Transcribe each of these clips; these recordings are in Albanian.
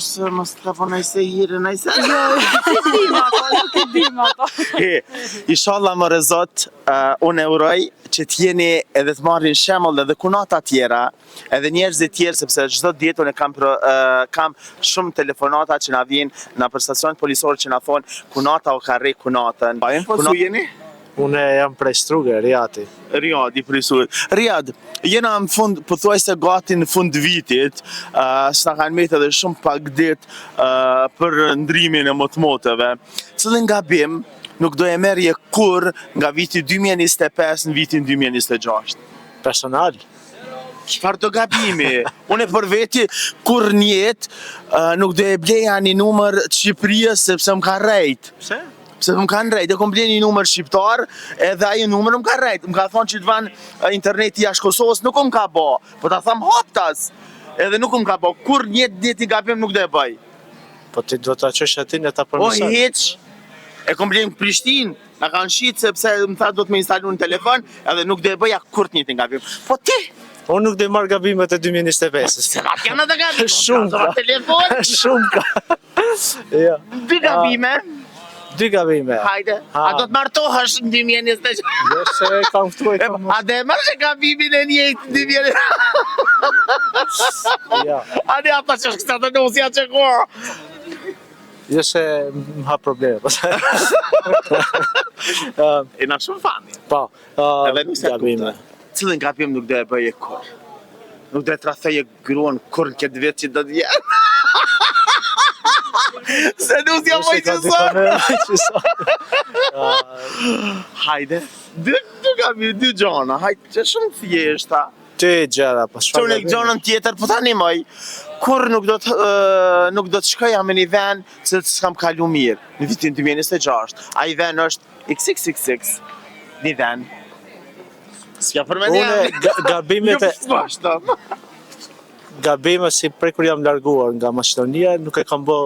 Se mos të punoj se hire në se. Jo, nuk e dim ato, nuk e dim ato. He, inshallah more zot, uh, unë e uroj që të jeni edhe të marrin shembull edhe kunata tjera, edhe njerëzit tjerë sepse çdo ditë unë kam pro, uh, kam shumë telefonata që na vijnë na për stacionet policore që na thonë kunata o ka rre kunatën. Pa info su jeni? Unë jam prej Struge, Riati. Riadi prej Struge. Riad, jena në fund, pothuajse gati në fund të vitit, uh, s'na kanë mbetë edhe shumë pak ditë uh, për ndrimin e motmoteve. Cilin gabim nuk do e merrje kurrë nga viti 2025 në vitin 2026? Personal? Çfarë do gabimi? Unë për veti kurrë n'jetë uh, nuk do e bleja një numër të Shqipërisë sepse më ka rrejt. Pse? Pse më kanë rrejt, e kom ble një numër shqiptar, edhe ai numër më ka rrejt. Më ka thonë që të van interneti jashtë Kosovës, nuk më ka bo. Po ta them haptas. Edhe nuk më ka bo. Kurrë n'jetë njëjtin gabim nuk do e bëj. Po ti do ta çosh aty në ta Po përmirësoj. hiç. E kom ble në Prishtinë, na kanë shit sepse më tha do të më instalu në telefon, edhe nuk do e bëja kurrë të njëjtin gabim. Po ti, Unë nuk do i marr gabimet e 2025-s. se ka janë ato gabime? Shumë ka. Ka telefon, Shumë ka. Jo. dy gabime. Dy gabime. Hajde. Ha. A do të martohesh në 2026? Jo se kam këtu e E, kam. A do e marrësh gabimin e njëjtë në 2026? Jo. A ne ata që është këta të nusja që ko? Jo se më ha probleme. pastaj. Ë, E na shumë funny. Po. ë, Edhe nusja gabime. kuptoj. Cilin gabim nuk do e bëje kurrë? Nuk do e tradhtoje gruan kurrë në këtë vit që do të vjen. Se nusja Jo po se i ka qësor. dikone, qësor. Hajde. Dy, dy gabim, dy gjona. Hajde, që shumë thjeshta. Ty gjëra, po çfarë? Që unë gjonën tjetër, po tani moj, kur nuk do të ë, nuk do të shkoja me një vend që s'kam kalu mirë në vitin 2026. Ai vend është XXXX, një vend. S'ka përmend Unë ga- gabimet e Jo, s'vazhdo. gabime si prej kur jam larguar nga Maqedonia, nuk e kam bë,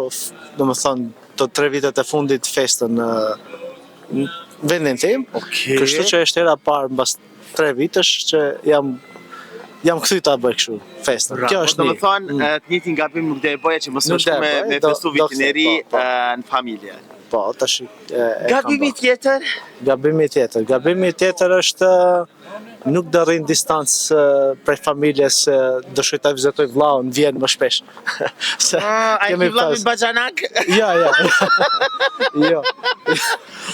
domethënë, të tre vitet e fundit festën në në vendin tim. Okej. Kështu që është hera e parë mbas tre vitesh që jam jam kthy ta bëj kështu festën. Bravo. Kjo është Do një. të thonë, Mm. e, të njëjtin gabim nuk do e bëja që mos Nuk më shku do e me, bëj, me do- festu do vitin e kthej, ri po, po. e, në familje. Po, tash e, e kam Gabimi bë. tjetër? Gabimi tjetër. Gabimi tjetër është nuk do rrin distancë e, prej familjes, e, do shkoj ta vizitoj vllaun në Vjenë më shpesh. Se Ah, ai kemi ki vllavi pas- bacanak? Jo, jo. jo.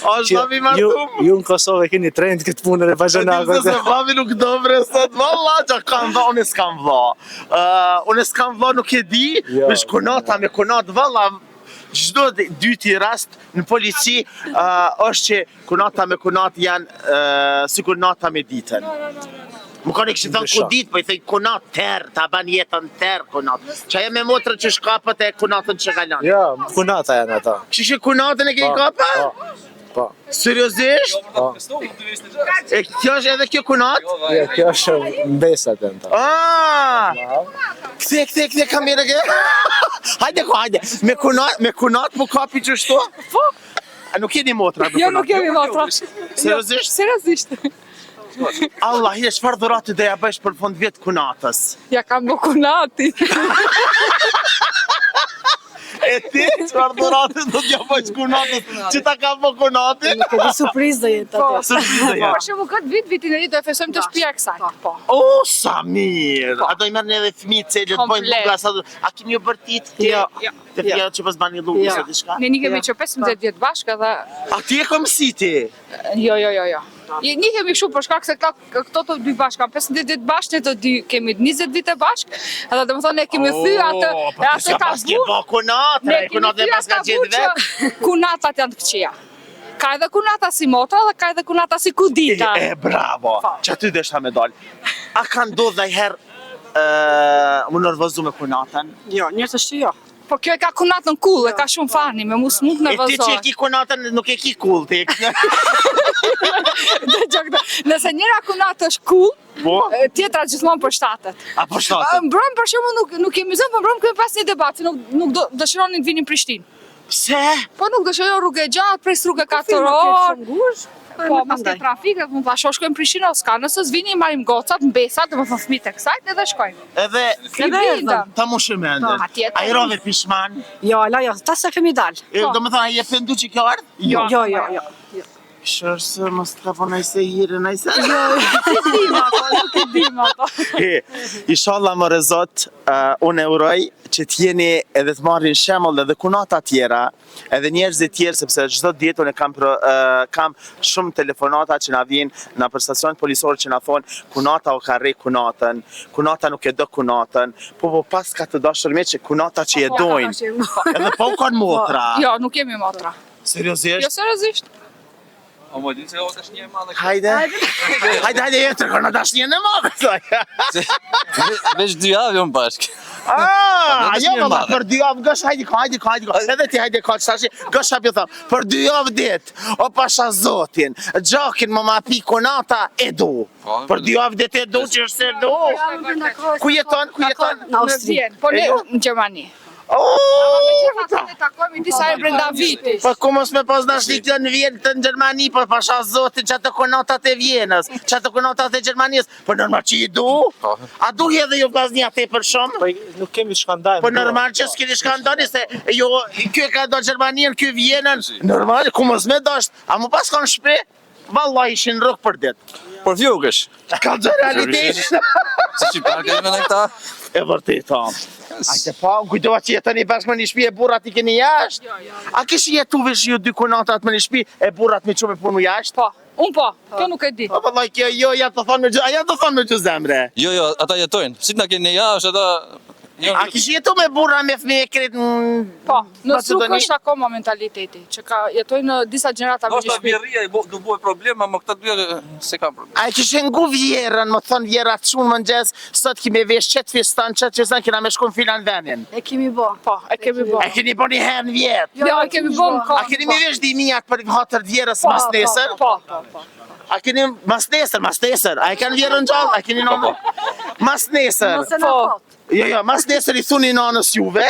O, është vllavi Ju, martum? ju në Kosovë e keni trend këtë punën e E dim se bacanakut. se vllavi nuk do bre sot, valla që kam vlla, unë s'kam vlla. Uh, unë s'kam vlla, nuk e di, Jo. veç kunata me kunat, valla, çdo dyti rast në polici uh, është që kunata me kunat janë uh, sikur nata me ditën. Më kanë kishë thënë ku Ndryshon. ditë, po i thënë kunat terr, ta ban jetën terr kunat. Që ajo me motrën që shkapët e kunatën që kalon. Jo, kunata janë ata. Kështu që kunatën e keni Po, kapa? Po. Po. Seriozisht? Po. E kjo është edhe kjo kunat? Jo, kjo është mbesat janë ata. Ah! Kthe, kthe, kthe kamerën ke. Hajde ko, hajde. Me kunat, me kunat po kapi qështu? Po. A nuk jeni motra me Jo, kunat? nuk kemi motra. Seriozisht? Seriozisht. Allah, je çfarë dhuratë do ja bësh për fund vjet kunatës? Ja kam bë kunati. E ti çfarë dhuratë do t'ja bësh kunatës? Që ta ka bë kunatin? Nuk e di surprizë do jetë Po. aty. Surprizë do jetë. Për shembull këtë vit, vitin e ri do e festojmë te shtëpia e kësaj. Po. O, sa mirë! A do i merrni edhe fëmijët cilët bëjnë Komplet. lluga sa do... A kemi ju bërtit ti? Jo. Jo. Te fëmijët që pas bani llugë Jo. ose diçka? Ne njihemi Jo. që 15 vjet bashkë edhe A ti e kom si ti? jo jo jo jo. Je- Njihemi kështu për shkak se këta këto të dy bashkë kanë 15 vjet bashkë, ne të dy kemi 20 vite bashkë, edhe domethënë ne kemi thy atë O, po e ti atë s'ka pas ke tabu. bë kunat, Ne e kemi kunat e thy pas atë ka tabu gjetë vet. që kunatat janë të këqija. Ka edhe kunata si motra dhe ka edhe kunata si kudita. E, e, bravo. Po. Që aty desha me dal. A ka ndodhur ndajherë ë më nervozu me kunatën? Jo, njerëz është jo. Po kjo e ka kunatën cool, e ka shumë funny, me mu s'mund E ti që e nervozohet. ki kunatën nuk e ki cool ti. e ki- Dëgjoj këtë. Nëse njëra kunatë është cool, Po? e, tjetra gjithmonë përshtatet. A po shtatet? Mbrëm për shembull nuk nuk kemi zënë, po mbrëm kemi pas një debat, se nuk nuk do dëshironin të vinin në Prishtinë. Pse? Po nuk dëshiroj rrugë e gjatë, pres rrugë 4 Nuk orë. shumë ngushtë. trafiku e Po, me mos ke prandaj. trafik, edhe më thash, "O, shkojmë në Prishtinë, o s'ka, nëse s'vini marrim gocat, mbesat, domethënë fëmijët e kësaj edhe shkojmë. Edhe I bindëm. ta mushë mendën. Po, patjetër. A i rove pishman? Jo, ala jo, ta se kemi dal. E, Do me thënë, a je pendu që kjo ardhë? Jo. Jo, jo, jo. Shërë se mos të ka po nëjse hire, nëjse. Dim ato, nuk e dim ato. E, Inshallah more Zot, uh, unë e uroj që të jeni edhe të marrin shembull edhe kunata tjera, edhe njerëzit tjerë sepse çdo ditë unë kam pro, uh, kam shumë telefonata që na vijnë na për stacionet policore që na thonë kunata o ka rre kunatën, kunata nuk e do kunatën, po po pas ka të dashur me që kunata që e dojnë. Edhe po u kanë motra. Jo, nuk jemi motra. Seriozisht? Jo, seriozisht. O më din se o tash një e madhe. Hajde. Hajde, hajde, jetër, kanë dashninë e madhe. thoj. Veç dy javë jam bashkë. Ah, Po, jo, dashni e valla, madhe. për dy javë gosh, hajde, hajde, hajde, hajde. Edhe ti hajde ka tash, gosh apo tham, për dy javë ditë, o pasha zotin, gjakin më ma pi kunata e du. Po, Për dy javë ditë e du që është se du. Ku jeton, ku jeton? Në Austri. Në Vjenë, po ne E jo? në Gjermani. Oh, Megjithatë ne takojmë disa herë brenda vitit. Po ku mos me pas dashni kjo në Vjenë të në Gjermani, po pasha zotin që ato kunatat e Vjenës, që ato kunatat e Gjermanisë, po normal që i du? Po. A du edhe ju vllazni tepër shumë? Po nuk kemi çka ndajmë. Po normal që s'keni shka ndoni se jo ky e ka do Gjermaninë, ky Vjenën. Normal, ku mos me dasht, a mu pas kanë shtëpi? Vallahi ishin rrok për ditë. Por fjokësh. Ka gjë realitet. Si shqiptar kanë me këta? E vërtet, ha. Ajde pa, unë kujtova që jetoni bashkë me një shtëpi e burrat i keni jashtë. Jo, jo. A kish jetu vesh ju dy kunatat me një shtëpi e burrat me çu me punu jashtë? Po, unë po, kjo nuk e di. Po vallahi kjo jo, ja të thonë me gjë, a ja të thonë me gjë zemre. Jo, jo, ata jetojnë. Si të na keni jashtë, ata Jo, A kish jetu me burra me fëmijë krejt në Po, në Struk Maqedoni? është akoma mentaliteti, që ka jetojnë në disa gjenerata me një Ndoshta shtëpi. vjerria i bo, do bëhet problem, ama këta dy e, se kanë problem. A e kishe ngu vjerën, më thonë vjera çun mëngjes, sot kemi vesh qëtë fistan, qëtë fistan, kena me shku në filan venin. E kemi bo. Po, e kemi bo. A keni bo një herë në vjetë? Jo, e kemi bo në A kohë. keni me vesh dimijat për hatër vjerës mas nesër? Po, po, po. A keni mas nesër, mas nesër? A e kanë vjerën gjallë? A keni nënë? Mas nesër. Mos e na Po. thot. Jo, jo, mas nesër i thuni nanës juve,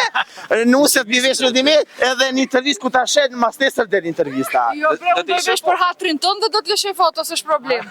nuset mi vesh në dimi, edhe në intervistë ku ta shen, mas nesër del intervista. Jo, bre, Do unë t'i do i ishe vesh për hatrin tënd dhe do të lëshoj foto, s'është problem.